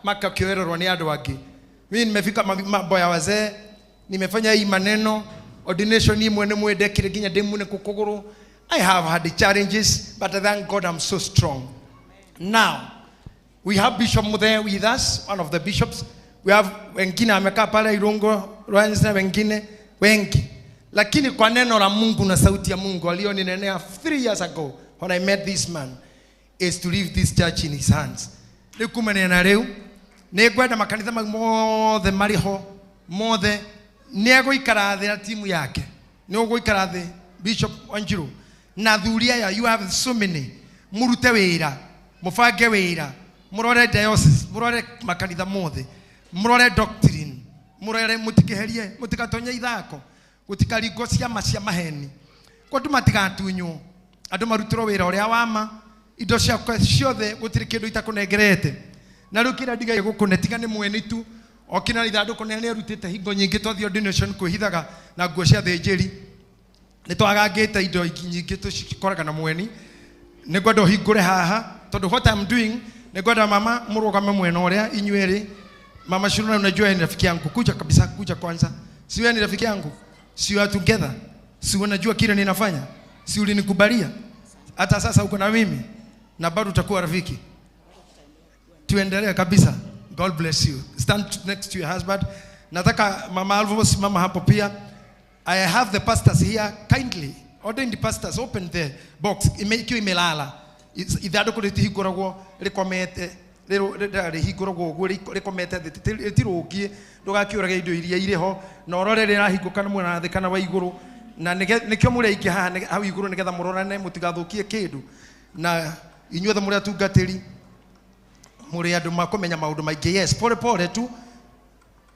Makakĩoererwo nĩ andũ angĩ. Mimi nimefika mambo ya wazee, nimefanya hii maneno ordination imwe nĩ mwendekire nginya ndĩmune kũkũgũrũ. I have had the challenges, but thank God I'm so strong. Now we have Bishop Muthee with us, one of the bishops. We have wengine amekaa pale Irungo Lawrence na wengine wengi, lakini kwa neno la Mungu na sauti ya Mungu alioninenea 3 years ago when I met this man is to leave this church in his hands. Rĩu kumania na rĩu nĩ ngwenda makanitha mau mothe marĩ ho mothe nĩ egũikara thĩ na timu yake, nĩ ũgũikara thĩ Bishop Wanjiru na thuri aya, you have so many, mũrute wĩra, mũbange wĩra, mũrore diocese, mũrore makanitha mothe, mũrore doctrine, mũrore, mũtikeherie, mũtigatonye ithako, gũtikaringwo ciama cia maheni, kwa andũ matigatunywo, andũ marutĩrwo wĩra ũrĩa wa ma, indo ciakwa ciothe gũtirĩ kĩndũ itakũnengerete. Na rĩu kĩrĩa ndigaire gũkũne tiga nĩ mweni tu, okina ithandũkũ nĩ arutĩte hingo nyingĩ twathiĩ ordination kwĩhithaga na nguo cia thĩnjĩri, nĩ twagangĩte indo nyingĩ tũcikoraga na mweni. Nĩ ngwenda ũhingũre haha tondũ what I'm doing, nĩ ngwenda mama mũrũgame mwena ũrĩa inyuĩ erĩ. Mama Shiruna, unajua ni rafiki yangu, kuja kabisa, kuja kwanza. Si wewe ni rafiki yangu? Si we are together? Si unajua kile ninafanya? Si ulinikubalia? Hata sasa uko na mimi na bado utakuwa rafiki. Tuendelee kabisa. God bless you. Stand next to your husband. Nataka mama Alvo simama hapo pia. I have the pastors here kindly. Ordained pastors, open the box. Ikiwa imelala. Ithandũkũ rĩtihingũragwo rĩkomete, rĩhingũragwo ũguo rĩkomete thĩ, rĩtirũngiĩ, ndũgakĩũrage indo iria irĩ ho, na ũrore rĩrahingũka na mwena wa thĩ kana wa igũrũ, na nĩkĩo mũrĩ aingĩ haha hau igũrũ nĩgetha mũrorane mũtigathũkie kĩndũ. Na inyuothe mũrĩ atungatĩri, mũrĩ andũ makũmenya maũndũ maingĩ. Yes, pole pole tu.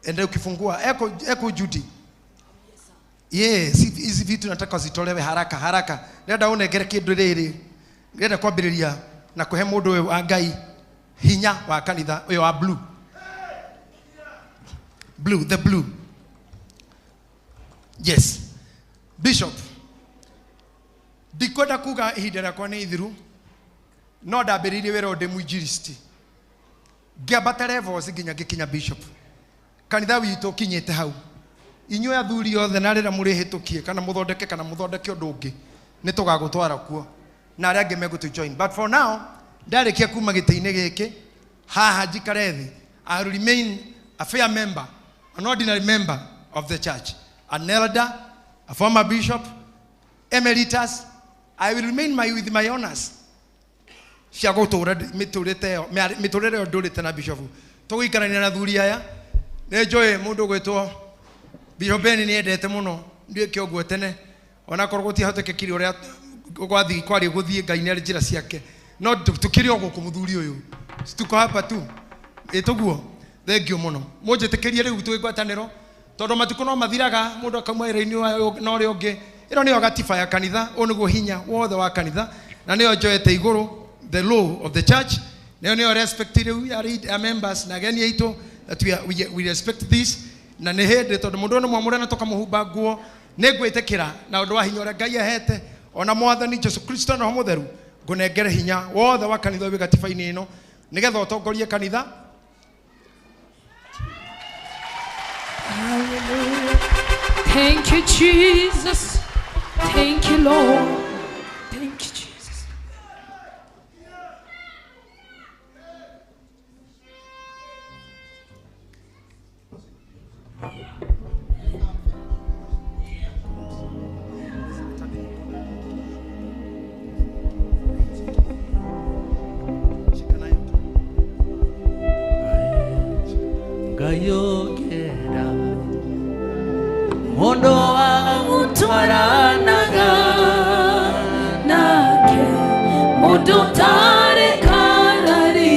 Ende ukifungua. Eko, eko Judy. Yes, hizi vitu nataka zitolewe haraka haraka. Ndĩrenda ũnengere kĩndũ rĩrĩ. Ndĩrenda kwambĩrĩria na kũhe mũndũ ũyũ wa Ngai hinya wa kanitha ũyũ wa blue. Blue, the blue. Yes. Bishop. Ndikwenda kuga ihinda rĩakwa nĩ ithiru, no ndambĩrĩirie wĩra ũyũ ndĩ mwinjilisti. Ngĩambata levels nginya ngĩkinya bishop. Kanitha witũ ũkinyĩte hau. Inyuĩ athuri othe na rĩrĩa mũrĩhĩtũkie kana mũthondeke kana mũthondeke ũndũ ũngĩ, nĩ tũgagũtwara kuo na arĩa angĩ megũtũ join. But for now, ndarĩkia kuma gĩtĩ-inĩ gĩkĩ haha njikare thĩ, I will remain a fair member, an ordinary member of the church, an elder, a former bishop, emeritus. I will remain with my honors cia gũtũra mĩtũrĩre ĩyo, mĩtũrĩre ĩyo ndũrĩte na bishop. Tũgũikarania na athuri aya. Nĩ njũĩ mũndũ ũgwĩtwo Bishop Ben nĩ endete mũno nduĩke ũguo tene, onakorwo gũtiahotekekire ũrĩa gwathiĩ kwarĩ gũthiĩ, Ngai nĩ arĩ njĩra ciake, no tũkĩrĩ o gũkũ mũthuri ũyũ, tuko hapa tu ĩtũguo. Thank you mũno. Mũnjĩtĩkĩrie rĩu twĩ ngwatanĩro, tondũ matukũ no mathiraga, mũndũ akauma wĩra-inĩ na ũrĩa ũngĩ. Ĩno nĩyo gatiba ya kanitha, ũyũ nĩguo hinya wothe wa kanitha, na nĩyo njoete igũrũ, the law of the church. Nĩyo nĩyo respect rĩu ya lead, ya members na ageni aitũ, that we respect this. Na nĩ hĩndĩ tondũ mũndũ ũyũ nĩ mwamũre na tũkamũhumba nguo, nĩ ngwĩtĩkĩra na ũndũ wa hinya ũrĩa Ngai ahete, ona Mwathani Jesu Kristo na Roho Mũtheru, ngũnengere hinya wothe wa kanitha wĩ gatiba-inĩ ĩno, nĩgetha ũtongorie kanitha. Hallelujah. Thank you, Jesus. Thank you, Lord. Thank you, Jesus. Ngayogera mundu agutwaranaga nake mundu tarekarari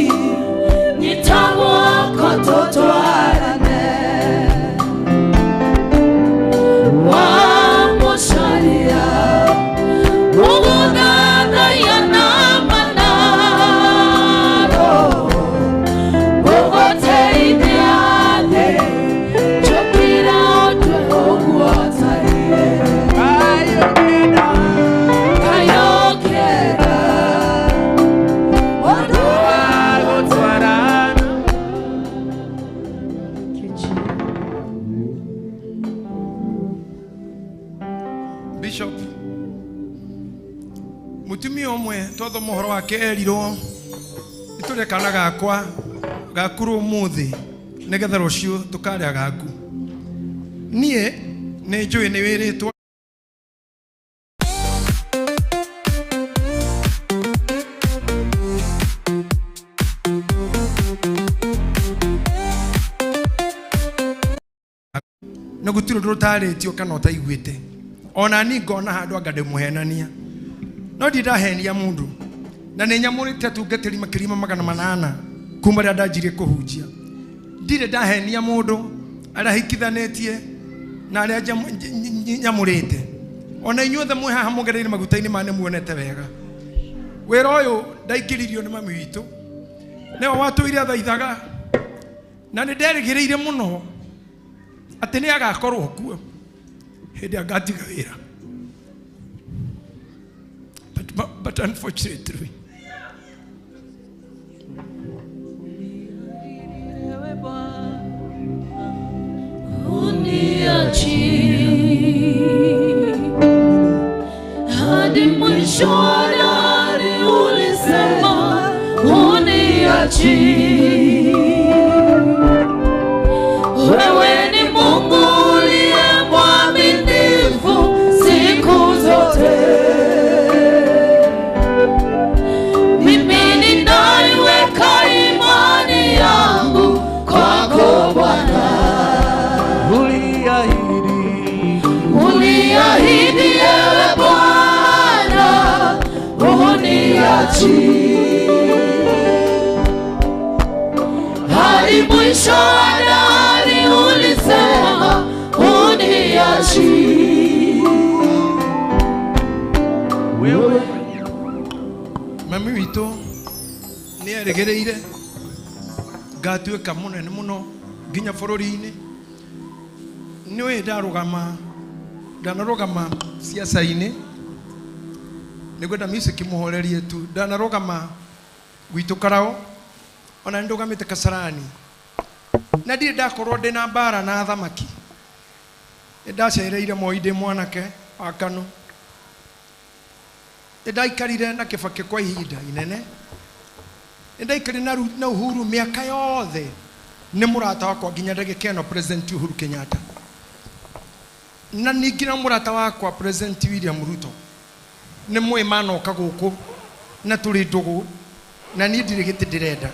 nyitagwo kototwarane wamusharia uguthanaia na manaro ugoteithia thĩ njũkĩra ũtue ũguo ũtariĩ. Kayokera Mũtumia ũmwe twathoma ũhoro wake erirwo nĩtũrĩe kana gakwa gakurwo ũmũthĩ nĩgetha rũciũ tũkarĩa gaku. Niĩ nĩ njũĩ nĩ wĩrĩtwo. Na gũtirĩ ũndũ ũtarĩtio kana ũtaiguĩte. Ona niĩ ngona handũ anga ndĩmũhenania. No ndirĩ ndahenia mũndũ. Na nĩ nyamũrĩte atungatĩri makĩria ma 800 kuma rĩrĩa ndanjirie kũhunjia. Ndirĩ ndahenia mũndũ arĩa hikithanĩtie na arĩa nyamũrĩte. Ona inyuothe mwĩ haha mũgereire maguta-inĩ ma nĩ muonete wega. Wĩra ũyũ ndaingĩririo nĩ mami witũ. Nĩwe watũire athaithaga. Na nĩ nderĩgĩrĩire mũno atĩ nĩ agakorwo kuo hĩndĩ ĩrĩa ngatiga wĩra. But unfortunately, Uniachi hadi mwisho wa dahari, ulisema uniachi. Wewe ni Mungu uliye mwaminifu siku zote. Mimi ninaiweka imani yangu kwako Bwana. Uliahidi, Uliahidi ewe Bwana, huniachi hadi mwisho wa dahari, ulisema huniachi. Wewe mami witũ nĩ erĩgĩrĩire ngatuĩka mũnene mũno nginya bũrũri-inĩ. Nĩũĩ ndarũgama, ndanarũgama ciaca-inĩ, nĩngwenda music mũhorerie tu. Ndanarũgama gwitũ Karao, ona nĩ ndũgamĩte Kasarani, na ndirĩ ndakorwo ndĩna mbara na athamaki. Nĩ ndacereire Moi ndĩ mwanake wa Kanu. Nĩ ndaikarire na Kibaki kwa ihinda inene. Nĩ ndaikarire na Uhuru mĩaka yothe. Nĩ mũrata wakwa nginya ndagĩka ĩno, President Uhuru Kenyatta. Na ningĩ na mũrata wakwa President William Ruto. Nĩ mũĩ manoka gũkũ na tũrĩ ndũgũ, na niĩ ndirĩ gĩtĩ ndĩrenda.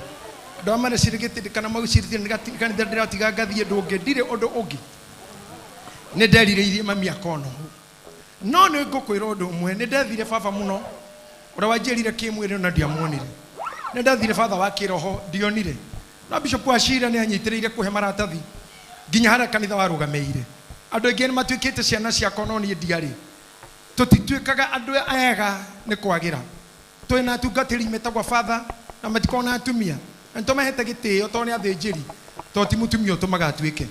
Andũ arĩa marecirĩ gĩtĩ kana magũcirithia nĩ kanitha ndĩratiga ngathiĩ ũndũ ũngĩ, ndirĩ ũndũ ũngĩ. Nĩ nderirĩirie mami akona ũũ. No nĩ ngũkwĩra ũndũ ũmwe, nĩ ndethire baba mũno, ũrĩa wanjĩrire kĩmwĩrĩ na ndiamuonire. Nĩ ndethire baba wa kĩroho, ndionire. No Bishop Wachira nĩ anyitĩrĩire kũhe maratathi nginya harĩa kanitha warũgamĩire. Andũ aingĩ nĩ matuĩkĩte ciana ciakwa no niĩ ndiarĩ. Tũtituĩkaga andũ ega nĩ kwagĩra. Twĩna atungatĩri metagwo father na matikoragwo na atumia. Na nĩtũmahete gĩtĩo tondũ nĩ athĩnjĩri, tondũ ti mũtumia ũtũmaga atuĩke.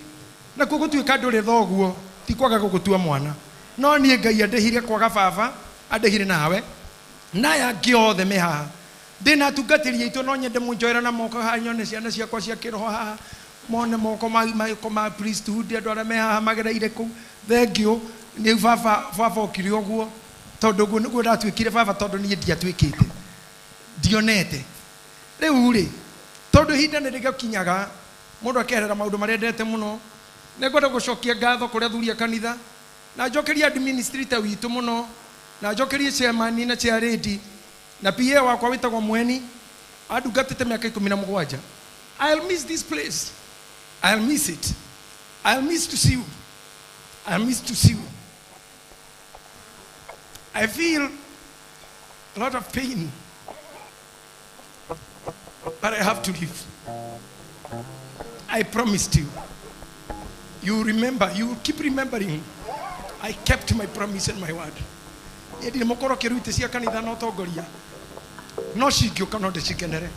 Nakuo gũtuĩka ndũrĩ thoguo ti kwaga gũgũtua mwana. No niĩ Ngai andĩhire kwaga baba, andĩhire nawe, na aya angĩ othe me haha. Ndĩna atungatĩri aitũ, no nyende mũnjoere na moko haha nyone ciana ciakwa cia kĩroho haha, mone moko ma priesthood, andũ arĩa me haha magereire kũu. Thank you. Nĩ baba okire ũguo, tondũ ũguo nĩguo ndatuĩkire baba, tondũ niĩ ndiatuĩkĩte, ndionete. Rĩu rĩ, tondũ ihinda nĩ rĩgĩkinyaga mũndũ akeherera maũndũ marĩa endete mũno, nĩ ngwenda gũcokia ngatho kũrĩ athuri a kanitha, na njokerie administrator witũ mũno, na njokerie chairman na chairlady, na PA wakwa wĩtagwo Mweni, andungatĩte mĩaka 17. I'll miss this place. I'll miss it. I'll miss to see you. I'll miss to see you. I feel a lot of pain, but I have to leave. I promised you. You remember, you will keep remembering. I kept my promise and my word. Niĩ ndirĩ mũkoro kĩruite cia kanitha na ũtongoria, no cingĩũka no ndĩcikenere.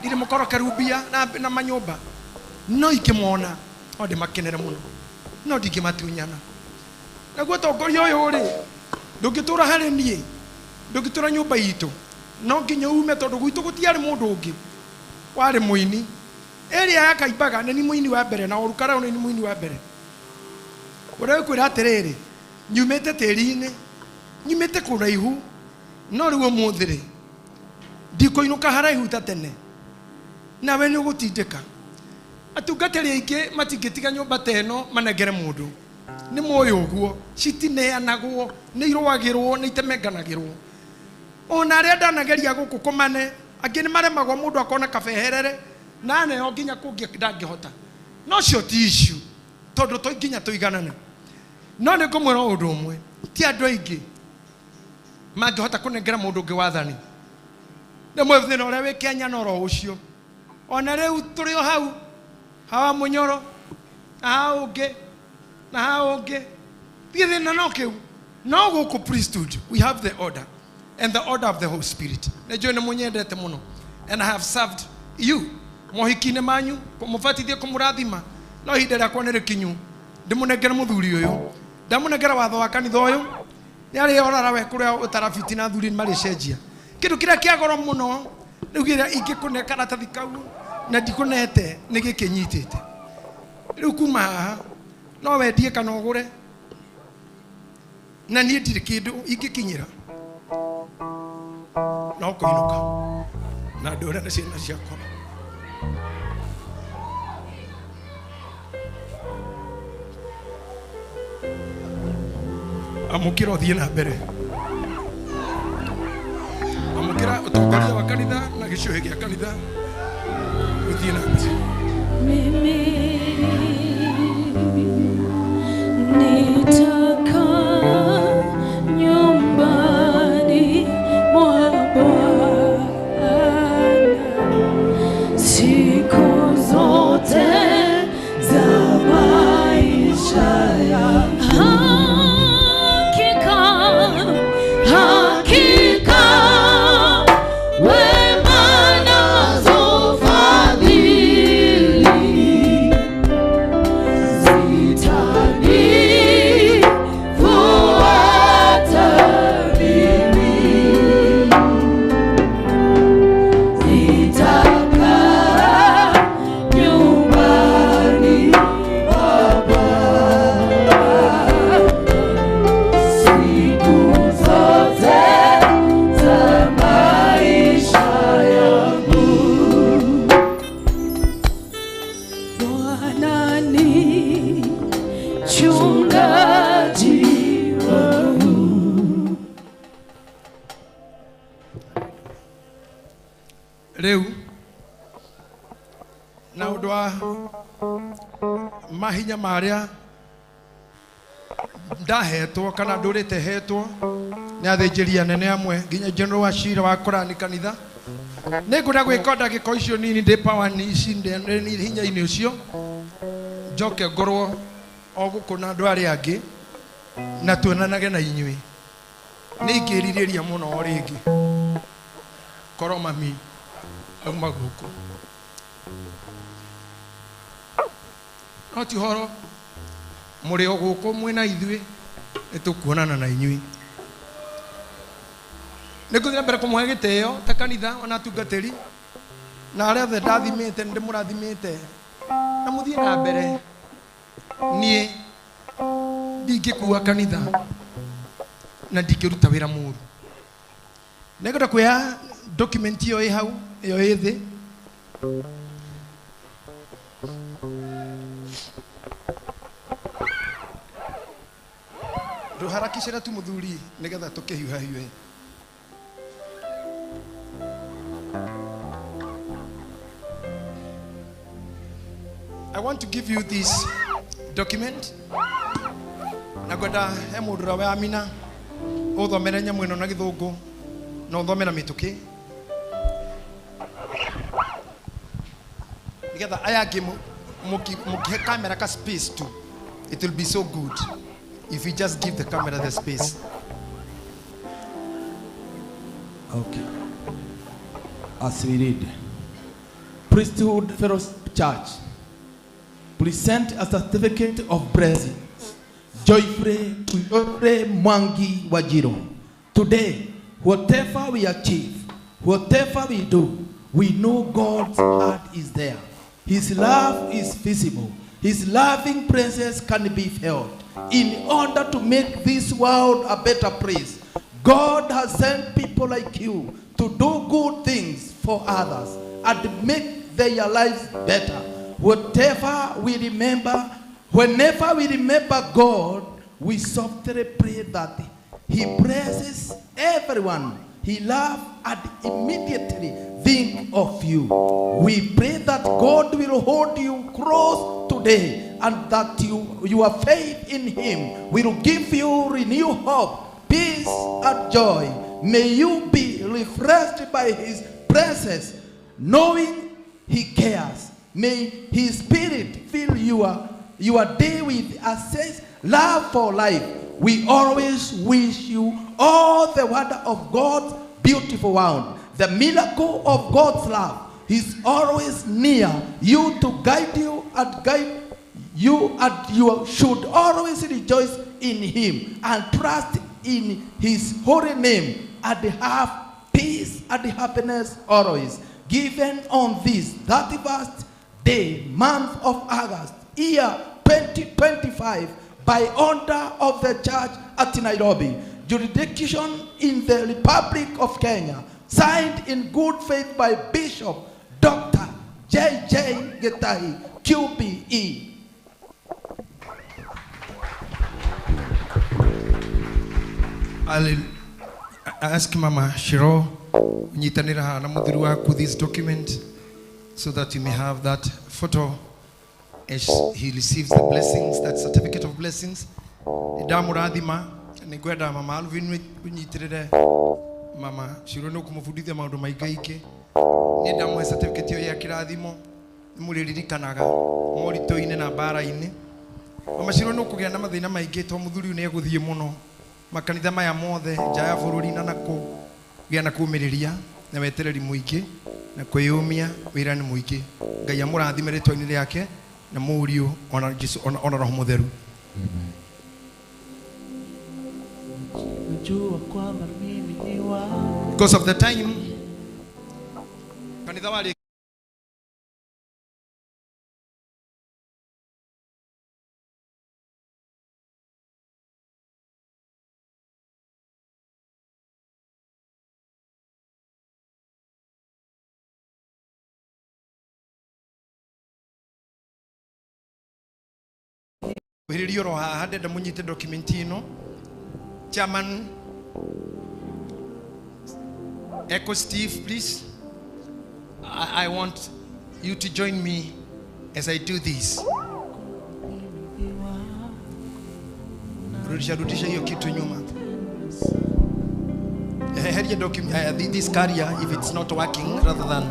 Ndirĩ mũkoro kĩrumbia na manyũmba, no ingĩmona no ndĩmakenere mũno, no ndingĩmatunyana. Naguo ũtongoria ũyũ rĩ, ndũngĩtũra harĩ niĩ, ndũngĩtũra nyũmba itũ, no nginya ume, tondũ gwitũ gũtiarĩ mũndũ ũngĩ warĩ mũini. Ĩrĩa ya Kaimbaga nĩ ni mũini wa mbere, na Orukarau nĩ ni mũini wa mbere. Ũrĩa ũkwĩra atĩrĩrĩ, nyumĩte tĩri-inĩ, nyumĩte kũraihu, No rĩu ũmũthĩ rĩ, ndikũinũka haraihu ta tene, nawe nĩ ũgũtindĩka. Atungatĩri aingĩ matingĩtiga nyũmba ta ĩno manengere mũndũ. Nĩ moĩ ũguo, citineanagwo, nĩ irũagĩrwo, nĩ itemenganagĩrwo. Ona arĩa ndanageria gũkũ kũmane, angĩ nĩ maremagwo mũndũ akona kabeherere, na aneo nginya kũngĩ ndangĩhota. No cio ti issue, tondũ to nginya tũiganane. No nĩ ngũmwĩra ũndũ ũmwe, ti andũ aingĩ mangĩhota kũnengera mũndũ ũngĩ wathani. Nĩ mwĩ thĩna ũrĩa wĩ Kenya no oro ũcio. Ona rĩu tũrĩ o hau, hawa Mũnyoro, na haha ũngĩ, na haha ũngĩ. Thiĩ thĩna no kĩu. No gũkũ priesthood, we have the order, and the order of the Holy Spirit. Nĩ njũĩ nĩ mũnyendete mũno, and I have served you. Mohiki-inĩ manyu, kũmũbatithia, kũmũrathima. No ihinda rĩakwa nĩ rĩkinyu, ndĩmũnengere mũthuri ũyũ. Ndamũnengera watho wa kanitha ũyũ, nĩ arĩa orara we kũrĩa ũtarabiti na athuri nĩ marĩcenjia. Kĩndũ kĩrĩa kĩa goro mũno, rĩu kĩrĩa ingĩkũne karatathi kau na ndikũnete nĩ gĩkĩ nyitĩte. Rĩu kuma haha, no wendie kana ũgũre, na niĩ ndirĩ kĩndũ ingĩkinyĩra, no kũinũka na ndũre na ciana ciakwa. Amũkĩra ũthiĩ na mbere, amũkĩra ũtongoria wa kanitha na gĩcũhĩ gĩa kanitha, ũthiĩ na mbere. Mimi nitakaa nyumbani mwa Bwana siku zote za maisha yangu. Hakika, hakika wema nazo fadhili zitanifuata mimi, nitakaa nyumbani mwa Bwana siku zote za maisha yangu. Bwana ni mchungaji wangu. Rĩu na ũndũ wa mahinya marĩa ndahetwo kana ndũrĩte hetwo nĩ athĩnjĩri anene amwe nginya general wa cira wa kũrani kanitha, nĩ ngwenda gwĩka ndagĩka icio nini ndĩ power ici ndĩ hinya-inĩ ũcio, njoke ngorwo o gũkũ na andũ arĩa angĩ na tuonanage na inyuĩ. Nĩ ingĩrirĩria mũno o rĩngĩ korwo mami auma gũkũ, no ti ũhoro mũrĩ o gũkũ mwĩna ithuĩ, nĩ tũkuonana na inyuĩ. Nĩ ngũthiĩ na mbere kũmũhe gĩtĩo ta kanitha ona atungatĩri na arĩa othe ndathimĩte, nĩ ndĩmũrathimĩte, na mũthiĩ na mbere. Niĩ ndingĩkua kanitha na ndingĩruta wĩra mũru. Nĩngwenda kuoya document ĩyo ĩ hau, ĩyo ĩ thĩ. Ndũharakicĩre tu mũthuri nĩgetha tũkĩhiũhahiũhe. I want to give you this document. Na ngwenda he mũndũ ũrĩa wa Amina ũthomere nyamũ ĩno na gĩthũngũ na ũthome na mĩtũkĩ, nĩgetha aya angĩ mũkĩhe kamera ka space tu. It will be so good if you just give the camera the space. Okay. As we read, Priesthood Fellowship Church present a certificate of blessing joyfully to Geoffrey Mwangi Wanjiru. Today, whatever we achieve, whatever we do, we know God's heart is there. His love is visible. His loving presence can be felt. In order to make this world a better place, God has sent people like you to do good things for others and make their lives better. Whatever we remember, whenever we remember God, we softly pray that He blesses everyone He loves and immediately think of you. We pray that God will hold you close today and that your faith in Him will give you renewed hope, peace, and joy. May you be refreshed by His presence, knowing He cares. May His Spirit fill your day with a sense love for life. We always wish you all the wonder of God's beautiful world, the miracle of God's love. He's always near you to guide you and guide you, and you should always rejoice in Him and trust in His holy name and have peace and happiness always. Given on this 31st day, month of August, year 2025, by order of the Church at Nairobi, jurisdiction in the Republic of Kenya, signed in good faith by Bishop Dr. J.J. Gitahi, QBE. I'll ask Mama Shiro unyitanira haha na muthuri waku this document so that you may have that photo as he receives the blessings, that certificate of blessings. Ndamurathima nĩngwenda Mama Alvin unyitirire Mama Shiro nĩ ũkũmũbundithia maũndũ maingaingĩ. Niĩ ndamũhe certificate ĩyo ya kĩrathimo nĩmũrĩririkanaga moritũ-inĩ na mbara-inĩ. Mama Shiro nĩ ũkũgĩa na mathĩna maingĩ tondũ mũthuri ũyũ nĩegũthiĩ mũno makanitha maya mothe nja ya bũrũri na nakũ gĩa na kũmĩrĩria na wetereri mũingĩ na kwĩyũmia wĩra nĩ mũingĩ. Ngai amũrathime rĩtwa-inĩ rĩake na mũriũ ona Jesũ ona Roho Mũtheru. Because of the time, kanitha warĩ kuhĩrĩrio oro haha ndenda mũnyite document ĩno. Chairman Echo Steve, please. I want you to join me as I do this. Rudisha rudisha hiyo kitu nyuma. Heria document this carrier if it's not working, rather than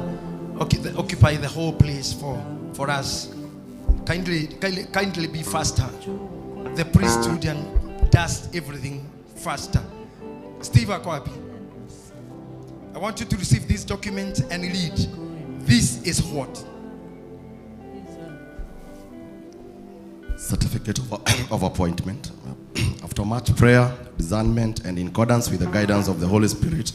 occupy the whole place for us. Kindly be faster. The priesthood and does everything faster. Steve Akwapi, I want you to receive this document and read. This is what? Certificate of appointment. After much prayer, discernment, and in accordance with the guidance of the Holy Spirit,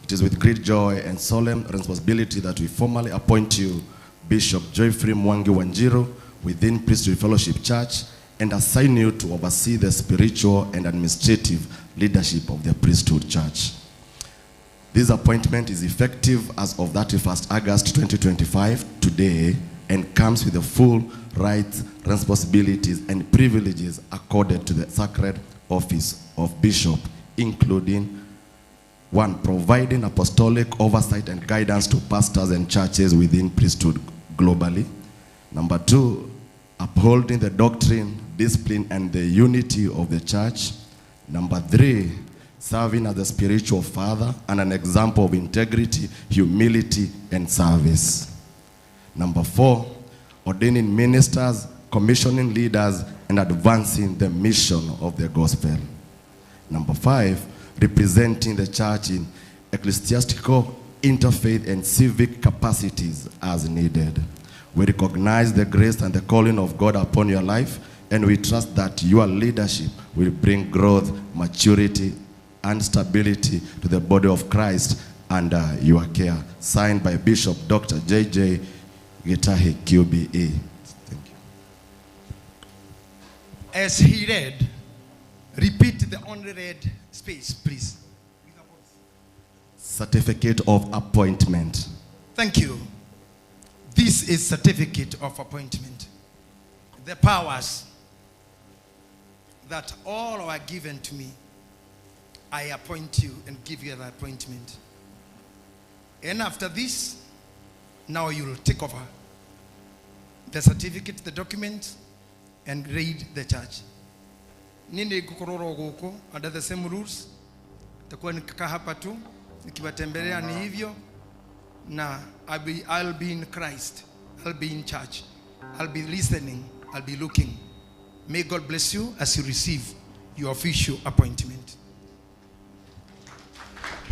it is with great joy and solemn responsibility that we formally appoint you, Bishop Geoffrey Mwangi Wanjiru, within Priesthood Fellowship Church, and assign you to oversee the spiritual and administrative leadership of the Priesthood Church. This appointment is effective as of 31st August 2025, today, and comes with the full rights, responsibilities, and privileges accorded to the sacred office of bishop, including 1. Providing apostolic oversight and guidance to pastors and churches within priesthood globally. Number 2, upholding the doctrine, discipline, and the unity of the church. Number 3, serving as a spiritual father and an example of integrity, humility, and service. Number 4, ordaining ministers, commissioning leaders, and advancing the mission of the gospel. Number 5, representing the church in ecclesiastical, interfaith, and civic capacities as needed. We recognize the grace and the calling of God upon your life, and we trust that your leadership will bring growth, maturity, and stability to the body of Christ under your care. Signed by Bishop Dr. J.J. Gitahi, QBE. Thank you. As he read, repeat the only read space, please. Certificate of appointment. Thank you. This is certificate of appointment. The powers that all are given to me, I appoint you and give you the appointment. And after this, now you'll take over the certificate, the document, and read the church. Nini gukororo goko under the same rules. Takuwa nikikaa hapa tu nikiwatembelea ni hivyo, na I'll be in Christ. I'll be in church. I'll be listening. I'll be looking. May God bless you as you receive your official appointment.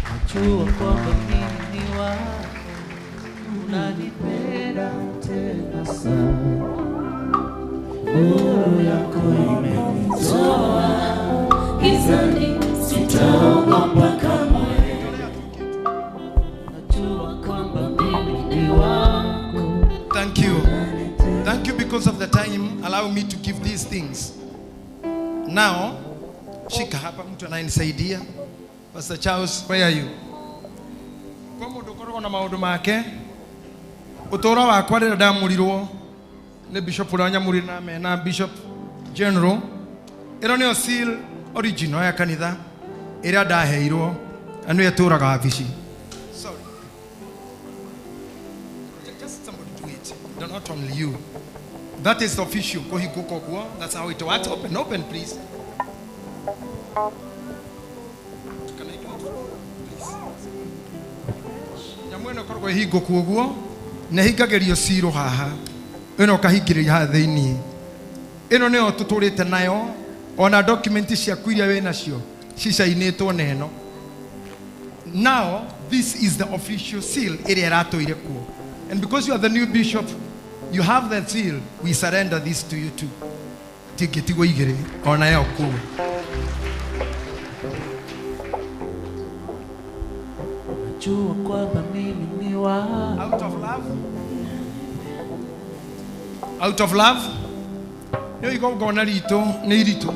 Najua kwamba mimi ni wako, unanipenda tena sana. Nuru yako imenitoa gizani, sitaogopa kamwe. Najua kwamba mimi ni wako. Thank you. Thank you because of the time. Allow me to give these things. Now, shika hapa mtu anayenisaidia. Pastor Charles, where are you? Kwa mundu ukoragwo na maundu make, utoro wakwa rĩrĩa ndamũrirwo nĩ bishop ũrĩa nyamũrire na mena bishop general, ĩno nĩyo seal original ya kanitha ĩrĩa ndaheirwo na nĩyo ĩtũraga wabici. Sorry. Just somebody do it. No, not only you. That is official. Kũhingũka ũguo. That's how it works. Open, open, please. Can I do it? Please. Nyamũ ĩno ĩkoragwo ĩhingũku ũguo na ĩhingagĩrio ciro haha, ĩno ũkahingĩrĩria haha thĩiniĩ. Ĩno nĩyo tũtũrĩte nayo, ona document ciaku iria wĩ nacio cicainĩtwo na ĩno. Now this is the official seal ĩrĩa ĩratũire kuo, and because you are the new bishop, you have the seal. We surrender this to you too. Tingĩtigwo igĩrĩ ona yo kuo. Najua kwamba mimi ni wako. Out of love. Out of love. Nĩ igongona ritũ nĩ iritũ.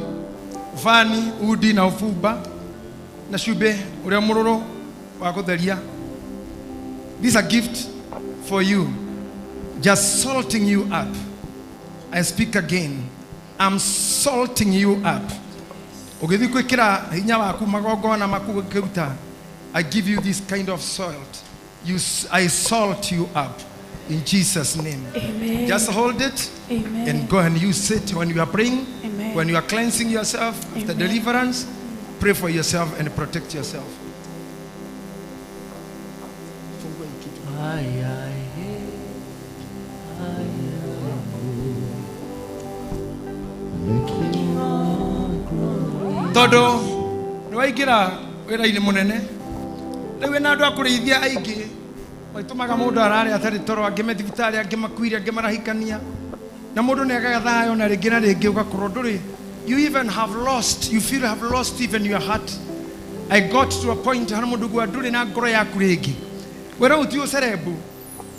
Ubani, udi na ũbumba na cumbĩ ũrĩa mũrũrũ wa gũtheria. This is a gift for you. Just salting you up. I speak again. I'm salting you up. Ũgĩthiĩ gwĩkĩra hinya waku magongona maku gũkĩruta, I give you this kind of salt. I salt you up in Jesus' name. Amen. Just hold it. Amen. And go and use it when you are praying. Amen. When you are cleansing yourself after Amen. Deliverance, pray for yourself and protect yourself. Ay, ay, eh. Ay, ay, oh. King of glory. Tondu nĩ waingĩra wĩra-inĩ mũnene, rĩu wĩna andũ a kũrĩithia aingĩ, maitũmaga mũndũ ararĩa atarĩ toro, angĩ me thibitarĩ, angĩ makuire, angĩ marahikania, na mũndũ nĩ agaga thayũ na rĩngĩ na rĩngĩ ũgakorwo ndũrĩ, you even have lost, you feel have lost even your heart. I got to a point harĩa mũndũ gua ndũrĩ na ngoro yaku rĩngĩ. Wĩra ũyũ ti ũcerebu,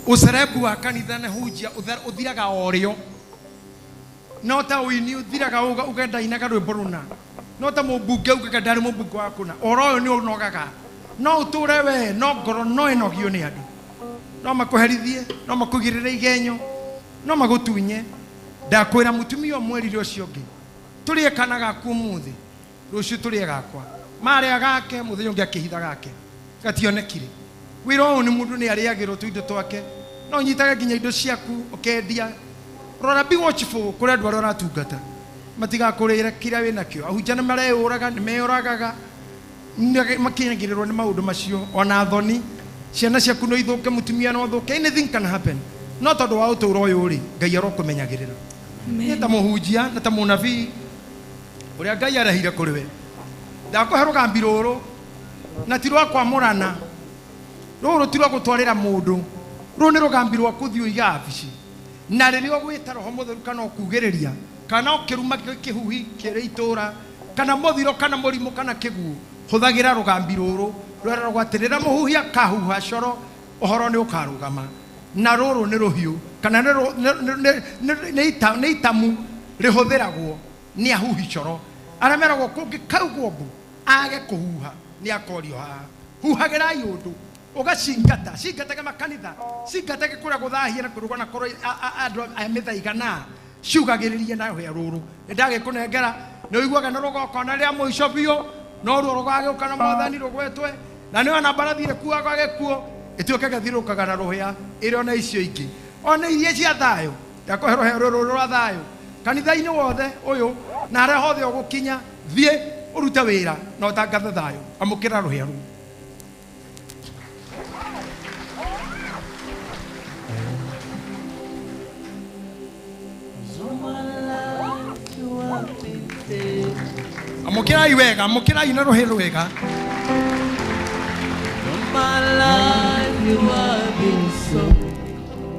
ũcerebu wa kanitha nĩ hunjia ũthiraga o rĩo, no ta ũini ũthiraga ũgenda inaga rwĩmbo rũna, no ta mũmbunge ugaga ndarĩ mũmbunge wa kũna, ũhoro ũyũ nĩ ũnogaga, no ũtũre we no ngoro no ĩnogio nĩ andũ, no makũherithie, no makũigĩrĩre igenyo, no magũtunye. Ndakwĩra mũtumia ũmwerire ũcio ũngĩ, tũrĩe kana gaku ũmũthĩ, rũciũ tũrĩe gakwa. Marĩa gake mũthenya ũngĩ akĩhitha gake gationekire. Wĩra ũyũ nĩ mũndũ nĩ arĩagĩrwo tũindo twake, no ũnyitage nginya indo ciaku ũkendia. Rora, be watchful kũrĩ andũ arĩa ũratungata, matigakũrĩre kĩrĩa wĩnakĩo. Ahunjia nĩ mareyũraga, nĩ meyũragaga, makinyagĩrĩrwo nĩ maũndũ macio. Ona thoni, ciana ciaku no ithũke, mũtumia no athũke, anything can happen. No tondũ wa ũtũũro ũyũ rĩ, Ngai arokũmenyagĩrĩra. Niĩ ta mũhunjia na ta mũnabii ũrĩa Ngai arehire kũrĩ we, ndakũhe rũgambi rũrũ na ti rwa kwamũrana, rũrũ ti rwa gũtwarĩra mũndũ, rũrũ nĩ rũgambi rwa kũthiĩ ũiga wabici. Na rĩrĩa ũgwĩta Roho Mũtheru kana ũkugĩrĩria kana ũkĩruma kĩhuhi kĩrĩ itũra kana mũthiro kana mũrimũ kana kĩguũ, hũthagĩra rũgambi rũrũ rweragwo atĩ rĩrĩa mũhuhi akahuha coro, ũhoro nĩ ũkarũgama. Na rũrũ nĩ rũhiũ kana nĩ itamu rĩhũthĩragwo nĩ ahuhi coro arĩa meragwo kũngĩkaugwo mbu age kũhuha nĩ akorio haha. Huhagĩrai ũndũ ũgacingata cingatage makanitha cingatage kũrĩa gũthahia na kũrũgana korwo andũ a mĩthaigana ciugagĩrĩrie na rũhĩa rũrũ nĩndagĩkũnengera nĩ ũiguaga nĩ rũgokona rĩa mũico biũ no ruo rũgagĩũka na mwathani rũgwetwe na nĩ ona mbarathi ĩkuaga gĩkuũ ĩtuĩke gĩthirũkaga na rũhĩa ĩrĩ ona icio ingĩ ona iria cia thayũ ndakũhe rũhĩa rũrũ rwa thayũ kanitha-inĩ wothe ũyũ na harĩa hothe ũgũkinya thiĩ ũrute wĩra na ũtangathe thayũ amũkĩra rũhĩa rũu. Amũkĩrai wega, amũkĩrai na rũhĩ rwega.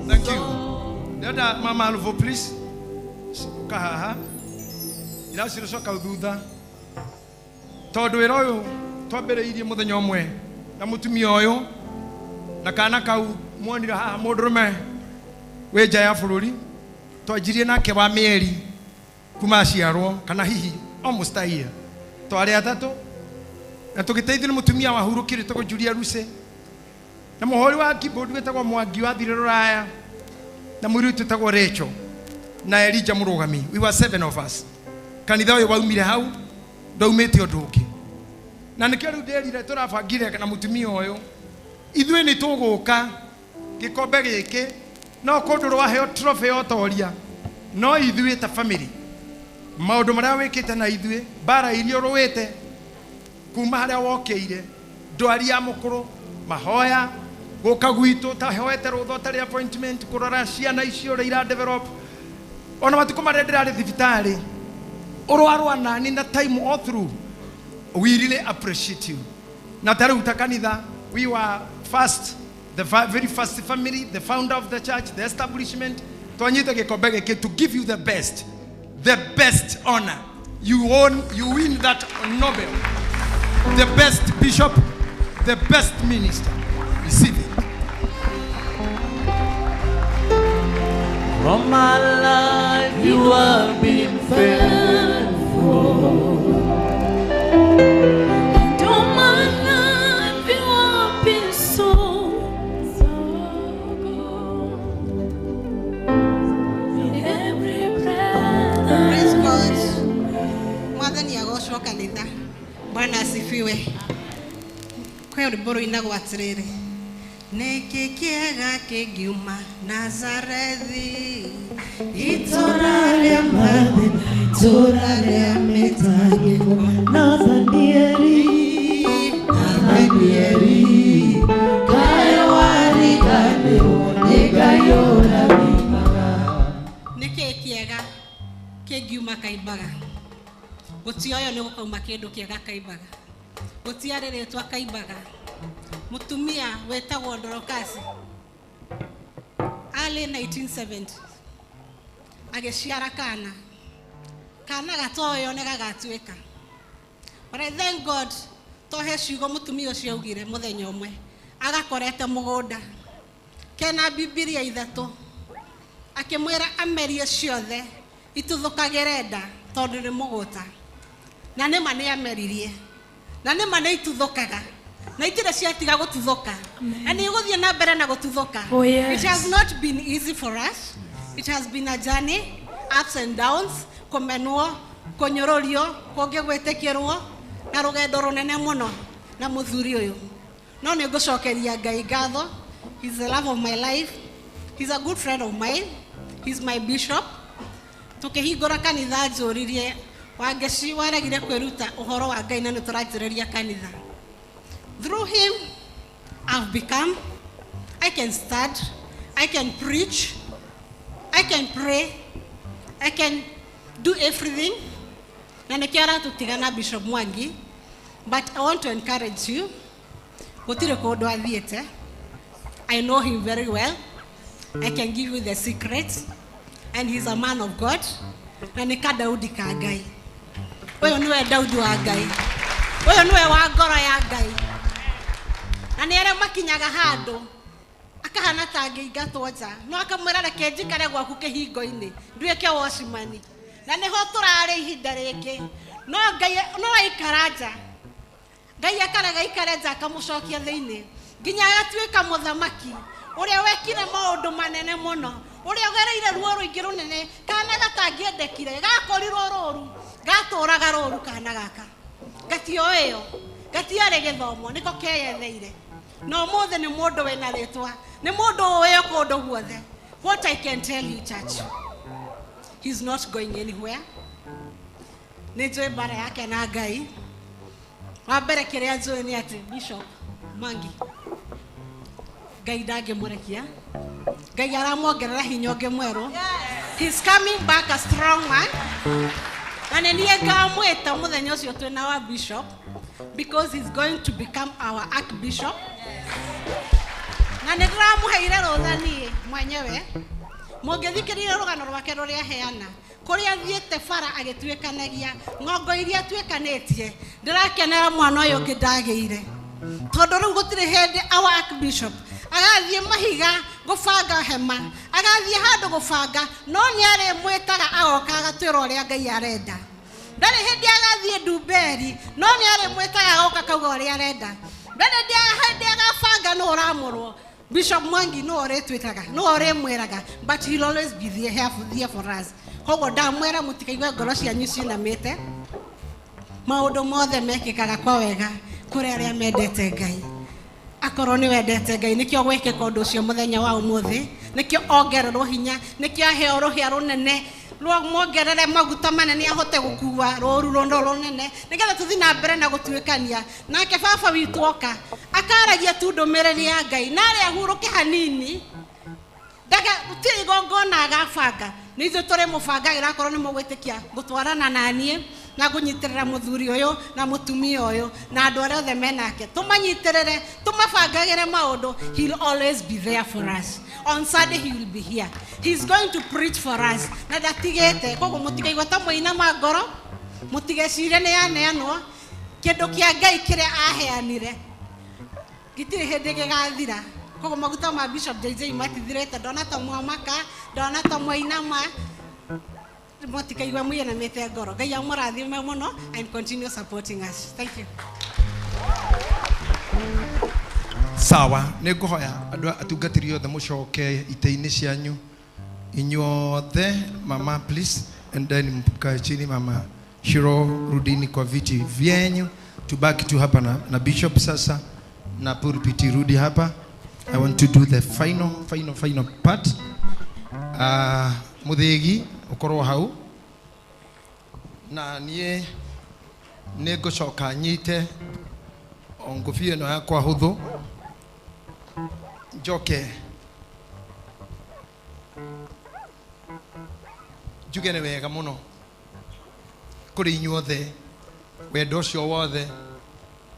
Thank you. Ndĩrenda Mama Alvo, please. Ũka haha. Iracirocoka thutha. Tondũ wĩra ũyũ twambĩrĩirie mũthenya ũmwe na mũtumia ũyũ na kana kau muonire haha mũndũrũme wĩ nja ya bũrũri twanjirie nake wa mĩeri kuma aciarwo kana hihi almost a year. Twarĩ atatũ na tũgĩteithio nĩ mũtumia wahurũkire wĩtagwo Julia Ruse na mũhũri wa keyboard wĩtagwo Mwangi wathire rũraya na mũirĩtu wĩtagwo Rachel na Elijah Mũrũgami. We were 7 of us. Kanitha ũyũ waumire hau ndaumĩte ũndũ ũngĩ na nĩkĩo rĩu ndĩrire tũrabangire na mũtumia ũyũ ithuĩ nĩ tũgũka gĩkombe gĩkĩ no kũndũ rwaheo trophy ya ũtoria no ithuĩ ta family maũndũ marĩa wĩkĩte na ithuĩ mbara iria ũrũĩte kuma harĩa wokĩire ndwari ya mũkũrũ mahoya gũka gwitũ tahoete rũtha ũtarĩ appointment kũrora ciana icio ũrĩa ira develop ona matukũ marĩa ndĩrarĩ thibitarĩ ũrwarwa nani na time all through. We really appreciate you. Na ta rĩu ta kanitha we were first, the very first family, the founder of the church, the establishment twanyite gĩkombe gĩkĩ to give you the best honor. You won, you win that Nobel. The best bishop, the best minister. Receive it. From my life you have been faithful. And all my life you have been so, so good. In every breath. Praise God. Mwathani agocwo kanitha. Bwana asifiwe. Kwĩ rwĩmbo rũinagwo atĩrĩrĩ nĩkĩ kĩega kĩngiuma Nazarethi itũũra rĩa mathĩna itũũra rĩa mĩtangĩko Nathanieli Nathanieli kaĩ wariganĩrwo nĩ Ngai ũrathimaga. Nĩkĩ kĩega kĩngiuma Kaimbaga? Gũtioyo nĩ gũkauma kĩndũ kĩega Kaimbaga. Gũtiarĩ rĩtwa Kaimbaga. Mũtumia wetagwo Dorokasi early 1970 agĩciara kana kana gatoyo nĩ gagatuĩka. But I thank God tohe ciugo mũtumia ũcio augire mũthenya ũmwe agakorete mũgũnda kena Bibilia ithatũ akĩmwĩra amerie ciothe ituthũkagĩre nda tondũ nĩ mũgũta na nĩma nĩ ameririe na nĩma nĩ ituthũkaga na itirĩ ciatiga gũtuthũka na nĩ igũthiĩ na mbere na gũtuthũka. Oh, yes. It has not been easy for us. It has been a journey, ups and downs, kũmenwo, kũnyũrũrio, kũngĩ gwĩtĩkĩrwo na rũgendo rũnene mũno na mũthuri ũyũ. No nĩ ngũcokeria Ngai ngatho. He's the love of my life. He's a good friend of mine. He's my bishop. Tũkĩhingũra kanitha njũririe Wangeci waregire kwĩruta ũhoro wa Ngai na nĩ tũranjĩrĩria kanitha. Through him, I've become, I can stand, I can preach, I can pray, I can do everything. Na nĩkĩo aratũtigana Bishop Mwangi, but I want to encourage you. Gũtirĩ kũndũ athiĩte. I know him very well. I can give you the secret. And he's a man of God. Na nĩ ka Daudi ka Ngai. Ũyũ nĩwe Daudi wa Ngai. Ũyũ nĩwe wa ngoro ya Ngai. Na nĩ arĩa makinyaga handũ akahana ta angĩingatwo nja no akamwĩra reke njikare gwaku kĩhingo-inĩ nduĩke watchman. Na nĩho tũrarĩ ihinda rĩngĩ no Ngai no aikara nja Ngai akarega ikare nja akamũcokia thĩinĩ nginya agatuĩka mũthamaki ũrĩa wekire maũndũ manene mũno, ũrĩa ũgereire ruo rũingĩ rũnene. Kana gatangĩendekire, gakorirwo rũru, gatũraga rũru. Kana gaka gatioĩyo, gatiarĩ gĩthomo, nĩko keyetheire, na ũmũthĩ nĩ mũndũ wĩna rĩtwa, nĩ mũndũ ũĩyo kũndũ guothe. What I can tell you, church, he's not going anywhere. Nĩ njũĩ mbara yake na Ngai. Wa mbere, kĩrĩa njũĩ nĩ atĩ Bishop Mwangi, Ngai ndangĩmũrekia. Ngai aramuongerera hinya ũngĩ mwerũ. He's coming back a strong man, na nĩ niĩ ngamwĩta mũthenya ũcio twĩna wa bishop, because he's going to become our archbishop. Na nĩ ndĩramũheire rũtha niĩ mwenyewe. Mũngĩthikĩrĩria rũgano rwake rũrĩa aheana, kũrĩa athiĩte bara agĩtuĩkanagia ng'ongo iria atuĩkanĩtie, ndĩrakenera mwana ũyũ ũngĩ ndagĩire, tondũ rĩu gũtirĩ hĩndĩ our archbishop agathiĩ mahiga gũbanga hema, agathiĩ handũ gũbanga, no nĩ arĩmwĩtaga agoka agatwĩra ũrĩa Ngai arenda. Ndarĩ hĩndĩ agathiĩ ndumberi, no nĩ arĩmwĩtaga agoka kauga ũrĩa arenda. Ndarĩ hĩndĩ agabanga nũ ũramũrwo. Bishop Mwangi nũ ũrĩtwĩtaga, nũ ũrĩmwĩraga, but he'll always be there for us. Koguo ndamwĩra mũtikaigue ngoro cianyu cinamĩte. Maũndũ mothe mekĩkaga kwa wega kũrĩ arĩa mendete Ngai. Akorwo nĩ wendete Ngai, nĩkĩo gwĩkĩka ũndũ ũcio mũthenya wa ũmũthĩ, nĩkĩo ongererwo hinya, nĩkĩo aheo rũhĩa rũnene, muongerere maguta manene ahote gũkua rũru rũno rũnene, nĩgetha tũthiĩ na mbere na gũtuĩkania nake. Baba witũ oka akaragia tu ndũmĩrĩri ya Ngai, na arĩa ahurũke hanini. Ndaga gũtirĩ igongona agabanga, nĩ ithuĩ tũrĩ mũbangagĩra. Akorwo nĩ mũgwĩtĩkia gũtwarana na niĩ na kũnyitĩrĩra mũthuri ũyũ na mũtumia ũyũ na andũ arĩa othe menake, tũmanyitĩrĩre, tũmabangagĩre maũndũ. He'll always be there for us. On Sunday he will be here. He's going to preach for us, na ndatigĩte. Koguo mũtikaigua ta mũinama ngoro, mũtigecirie nĩ yaneanwo. Kĩndũ kĩa Ngai kĩrĩa aheanire gĩtirĩ hĩndĩ gĩgathira. Koguo maguta ma Bishop JJ matithirĩte. Ndona ta mwamaka, ndona ta mwainama, mũtikaigua mũinamĩte ngoro. Ngai amũrathime mũno and continue supporting us. Thank you. Sawa, nĩ ngũhoya andũ atungatĩri othe mũcoke itĩ-inĩ cianyu inyuothe. Mama, please, and then mkae chini. Mama Shiro, rudini kwa viti vyenyu. Tubaki tu hapa na bishop sasa, na pulpit rudi hapa. I want to do the final, final, final part. Muthigi ukorwo hau na niĩ nĩ ngũcoka nyite o ngũbia ĩno yakwa hũthũ, njoke njuge nĩ wega mũno kũrĩ inyuothe, wendo ũcio wothe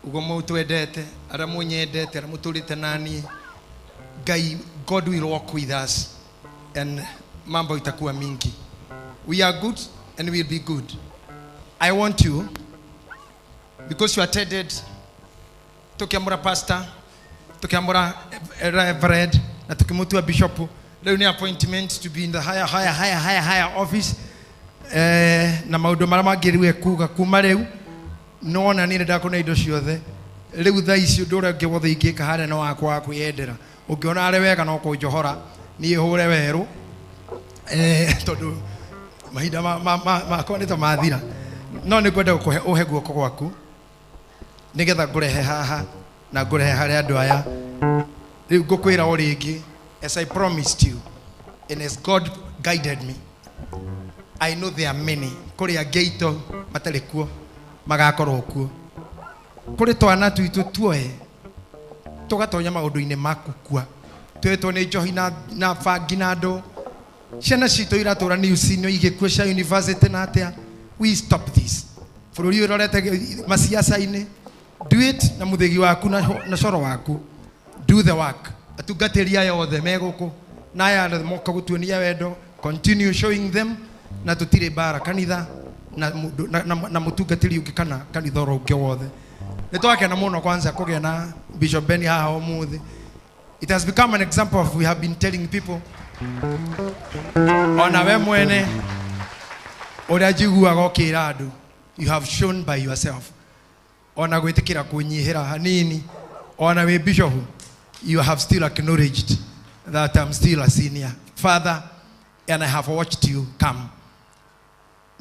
ũguo mũtwendete, arĩa mũnyendete, arĩa mũtũrĩte naniĩ. Ngai, God will walk with us and mambo itakuwa mingi. We are good and we will be good. I want you, because you attended tukiamũra pastor, tukiamũra reverend na tukimutua bishop, rĩu nĩ appointment to be in the higher, higher, higher, higher, higher office. Na maũndũ marĩa mangĩ kuga kuma rĩu nĩwona niĩ ndakũna indo ciothe. Rĩu thaa ici ũndũ ũrĩa ũngĩ wothe ingĩka harĩa nĩ wakwa wa kwĩyendera. Ũngĩona arĩ wega no kũnjohora niĩ hũre werũ, tondũ mahinda makwa nĩ ta mathira. No nĩ ngwenda gũkũhe ũhe guoko gwaku, nĩgetha ngũrehe haha na ngũrehe harĩ andũ aya. Rĩu ngũkwĩra o rĩngĩ, as I promised you and as God guided me, I know there are many. Kũrĩ angĩ aitũ matarĩ kuo, magakorwo kuo. Kũrĩ twana twitũ tuoe tũgatonya maũndũ-inĩ ma kukua, twetwo nĩ njohi na bangi na andũ. Ciana citũ iratũra news-inĩ igĩkua cia university na atĩa. We stop this. Bũrũri ũyũ ũrorete maciaca-inĩ. Do it na mũthĩgi waku na coro waku. Do the work. Atungatĩri aya othe me gũkũ na aya othe moka gũtuonia wendo, continue showing them na tũtirĩ mbara kanitha na mũndũ- na mũtungatĩri ũngĩ kana kanitha oro ũngĩ wothe. Nĩ twakena mũno kwanza kũgĩa na Bishop Ben haha ũmũthĩ. It has become an example of we have been telling people. Ona we mwene ũrĩa njiguaga ũkĩra andũ, you have shown by yourself. Ona gwĩtĩkĩra kũnyihĩra hanini, ona wĩ bishop, you have still acknowledged that I'm still a senior father and I have watched you come.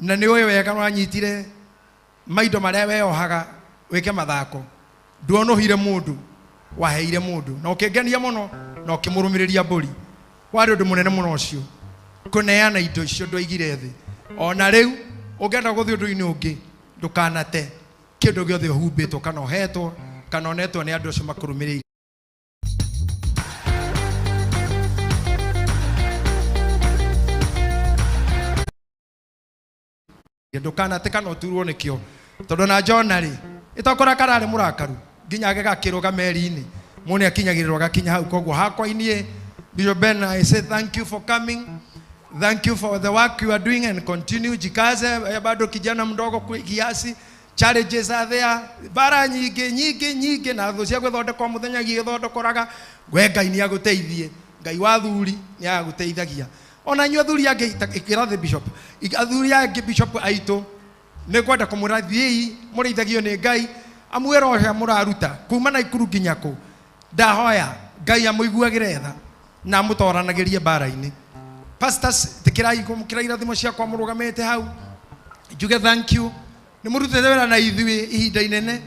Na nĩ ũĩ wega wanyitire maindo marĩa weyohaga wĩke mathako, nduonũhire mũndũ, waheire mũndũ na ũkĩngenia mũno na ũkĩmũrũmĩrĩria mbũri. Warĩ ũndũ mũnene mũno ũcio kũneana indo icio ndwaigire thĩ. Ona rĩu ũngĩenda gũthiĩ ũndũ-inĩ ũngĩ, ndũkanate kĩndũ gĩothe ũhumbĩtwo kana ũhetwo kana onetwo nĩ andũ acio makũrũmĩrĩire. Ndũkanate kana ũturwo nĩkĩo, tondũ na Jona rĩ ĩtokora kararĩ mũrakaru nginya agĩgakĩrũga meri-inĩ, mũndũ nĩakinyagĩrĩrwo agakinya hau. Koguo hakwa inie Bishop Ben, I say thank you for coming. Thank you for the work you are doing and continue. Jikaze, bado kijana mdogo kiasi. Challenges are there. Bara nyingĩ nyingĩ nyingĩ na thũ cia gwĩthondekwo mũthenya igĩthondekoraga. We Ngai nĩ agũteithie. Ngai wa thuri nĩ agũteithagia. Ona inyuĩ athuri angĩ, ĩkĩra the bishop, athuri angĩ bishop aitũ, nĩ ngwenda kũmwĩra thiĩi mũrĩithagio nĩ Ngai, amwĩra ũrĩa mũraruta kuma Naikuru nginya kũ. Ndahoya Ngai amũiguagĩre tha na amũtoranagĩrie mbara-inĩ. Pastors, tĩkĩrai kũmũkĩra irathimo ciakwa mũrũgamĩte hau. Njuge thank you. Nĩ mũrutĩte wĩra na ithuĩ ihinda inene,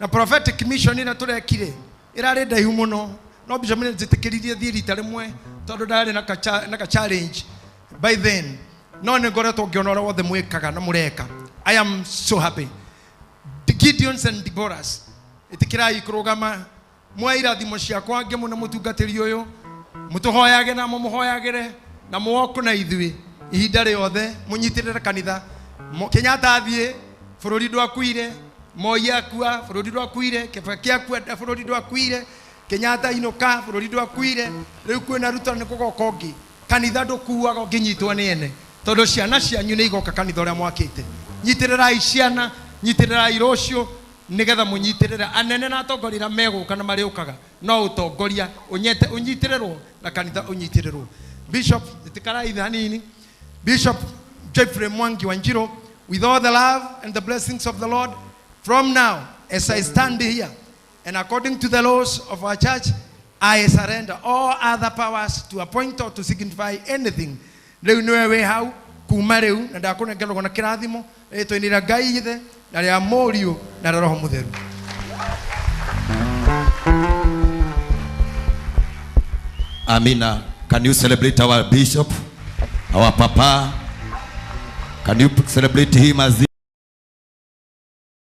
na prophetic mission ĩrĩa tũrekire ĩrarĩ ndaihu mũno, no bishop nĩ njĩtĩkĩririe thiĩ rita rĩmwe tondũ ndarĩ na ka challenge by then, no nĩ ngoretwo ngĩona ũrĩa wothe mwĩkaga na mũreka. I am so happy. The Gideons and Deborahs, ĩtĩkĩrai kũrũgama mwa irathimo ciakwa ngĩmũne mũtungatĩri ũyũ, mũtũhoyage na mũmũhoyagĩre na mũoku na ithuĩ ihinda rĩothe, mũnyitĩrĩre kanitha. Kenyatta athiĩ bũrũri ndwakuire, Moi akua bũrũri ndwakuire, Kibaki akua bũrũri ndwakuire, Kenyatta inũka bũrũri ndwakuire. Rĩu kwĩna Ruto nĩ kũgoka ũngĩ. Kanitha ndũkuaga ũngĩnyitwo nĩ ene, tondũ ciana cianyu nĩ igoka kanitha ũrĩa mwakĩte. Nyitĩrĩrai ciana, nyitĩrĩrai rũciũ, nĩgetha mũnyitĩrĩre anene na atongoria arĩa megũka na marĩũkaga. No ũtongoria ũnyitĩrĩrwo na kanitha ũnyitĩrĩrwo. Bishop, ĩtĩkarai hanini. Bishop Jeffrey Mwangi Wanjiru, with all the love and the blessings of the Lord, from now, as I stand here, and according to the laws of our church, I surrender all other powers to appoint or to signify anything. Rĩu nĩwe wĩ hau kuma rĩu, na ndakũnengerwo na kĩrathimo rĩtwa-inĩ rĩa Ngai Ithe na rĩa Mũriũ na rĩa Roho Mũtheru. Amina. Can you celebrate our bishop, our papa? Can you celebrate him as